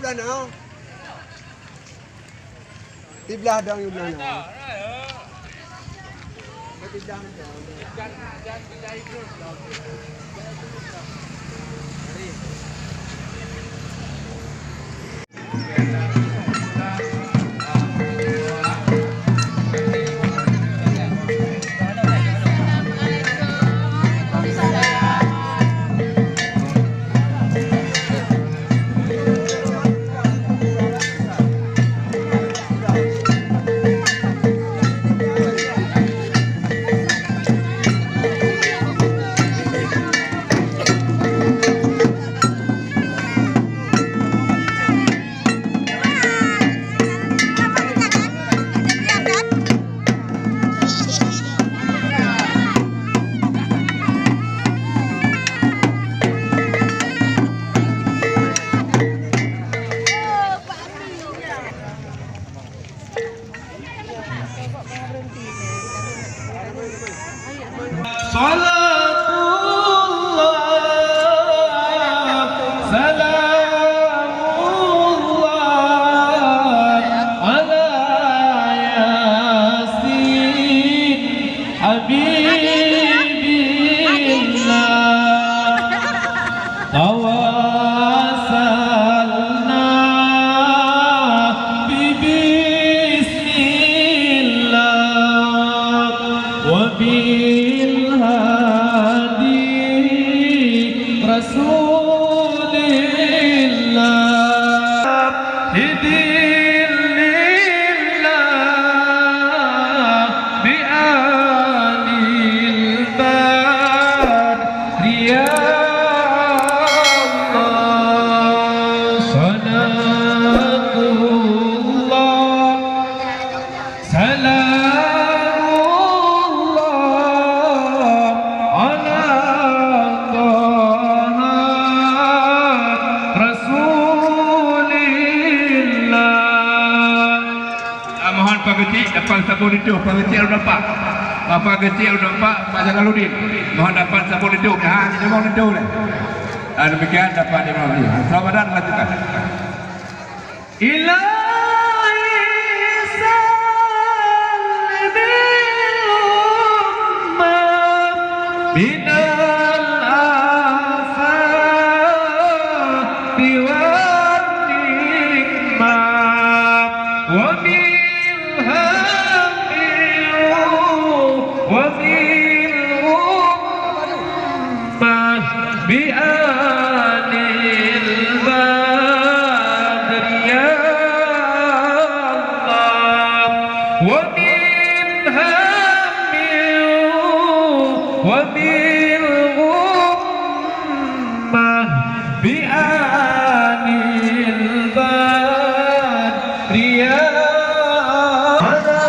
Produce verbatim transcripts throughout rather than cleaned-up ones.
Blah na. Di blah dong, di blah na. Di blah na. Salatullah, salamullah ala Yasin habibillah. Tawassalna bi bismillah wa bil hadi rasulillah. Hidin lillah bi alil bar. Ya Allah, salatullah, salamullah ala Taha Rasulillah. Ah, mohon Pak Keuchik dapat sabon linto, Pak Keuchik ulôn nampak. Bapak Keuchik ulôn nampak, Pak Jalaluddin. Mohon dapat sabon linto, ha, sabon linto lé. Ah, demikian dapat dimaklumi. Selamat datang, lanjutkan. Ilahi sallimil ummah minal afati wan nikmah. Wa minha wa minhum bi anil badri ya Allah. Wa minha wa minhum bi anil badri ya Allah.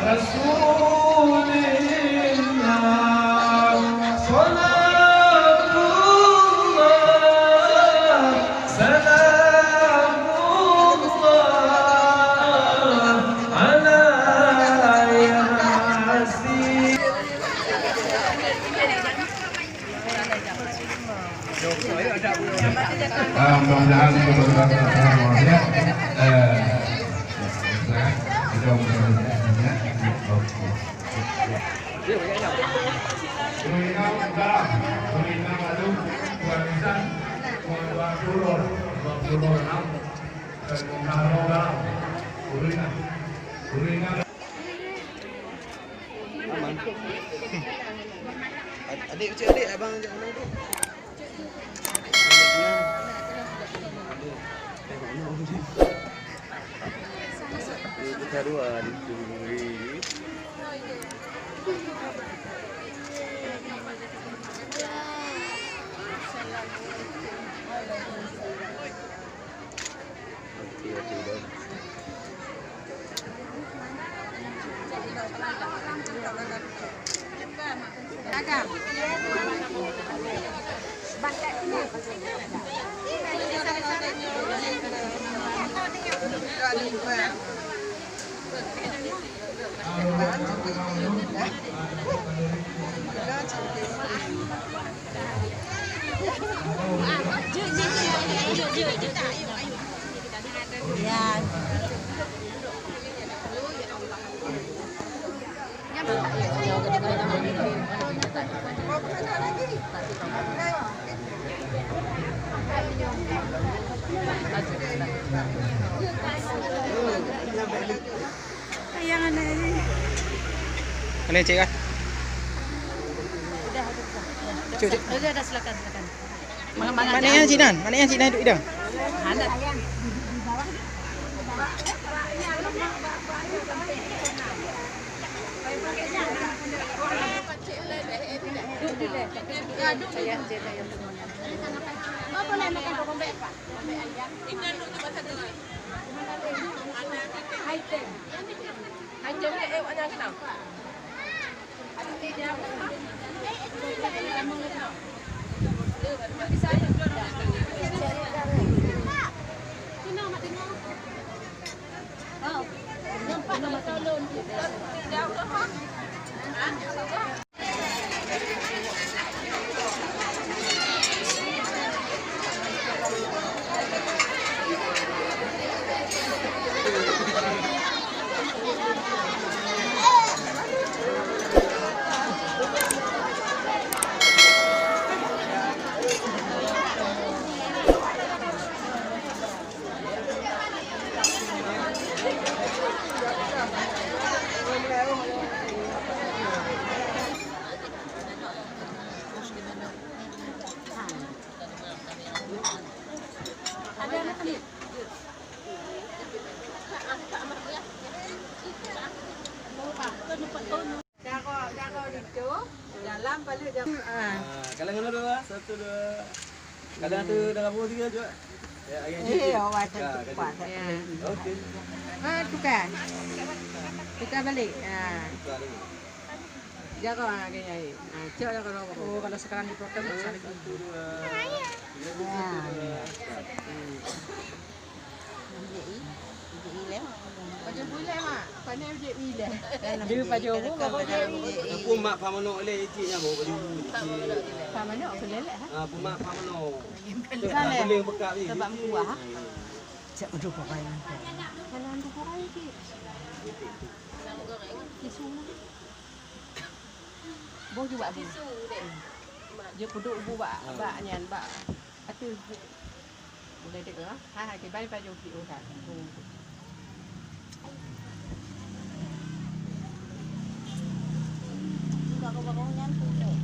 Rasulillah, salatullah, salamullah ala Yasin. Ah, mudah-mudahan itu berkata-kata, ya. Eh, mudah-mudahan, ya. Oke. Kuningan, kuningan, aduh, kuningan, kuningan, kuningan, kuningan. Aman. Adik kecil, adik, abang ajak mana tu? Kita dua ditunggu. Mana cek kan? Udah, udah, udah. Cek, cek. Udah, udah, silakan, silakan. Mana, mana, mana yang Cik Nan? Mana yang Cik Nan duduk ida? Ada. Jaga, jaga di tu, dalam balik jaga. Ah. Ah, kalau ngono dua, satu, dua. Kalau tu dalam bawah tiga juga. Ya, agak Eh, sikit. Awak Ya, satu agak kuat, sikit. Ya. Okey. Ah, tukar. Tukar balik. Ah. Tukar dulu. Jaga, ah, gaya, eh. Ah, cek jaga, jaga. Oh, kalau sekarang dipotong, besar lagi. Satu, dua. Ya. Satu, dua. Hmm. Pajoh bulan, Mak. Pandai jép ilèe. Dia pajoh bu, apa jép ilèe? Aku mak pha manok lé, icik nyan bu, pajoh bu. Pha manok ke lelek, ha? Ah, aku mak pha manok. Misalnya, boleh bekak ni. Sebab meukuah, ha? Cak aduh pakai. Kalau aduh pakai, cik. Tisu mana? Boh juga bu. Dia puduk bu bak, bak nyan, bak. Ateueh. Boleh dek lah. Ha, ha, kiban pajoh ki urat. Barong-barong nyan tu dek.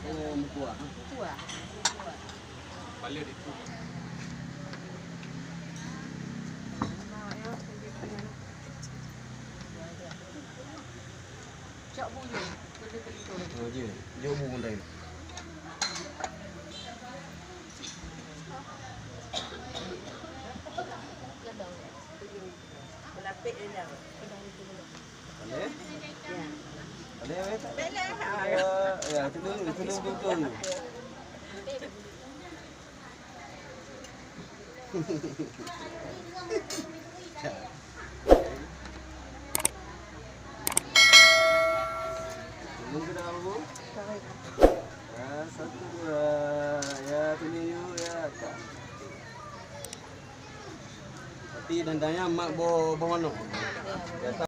Oh, meukuah. Cok bu jeuet. Oh, jeuet. Jok bu mantong. Boleh? Boleh, boleh. Ya, ya, tunggu, tunggu, tunggu. Tunggu ke dalam bu? Ya, satu, dua. Ya, tunjuk, ya, tak. Tapi dandanya mak boh, boh manok. Ya, tak.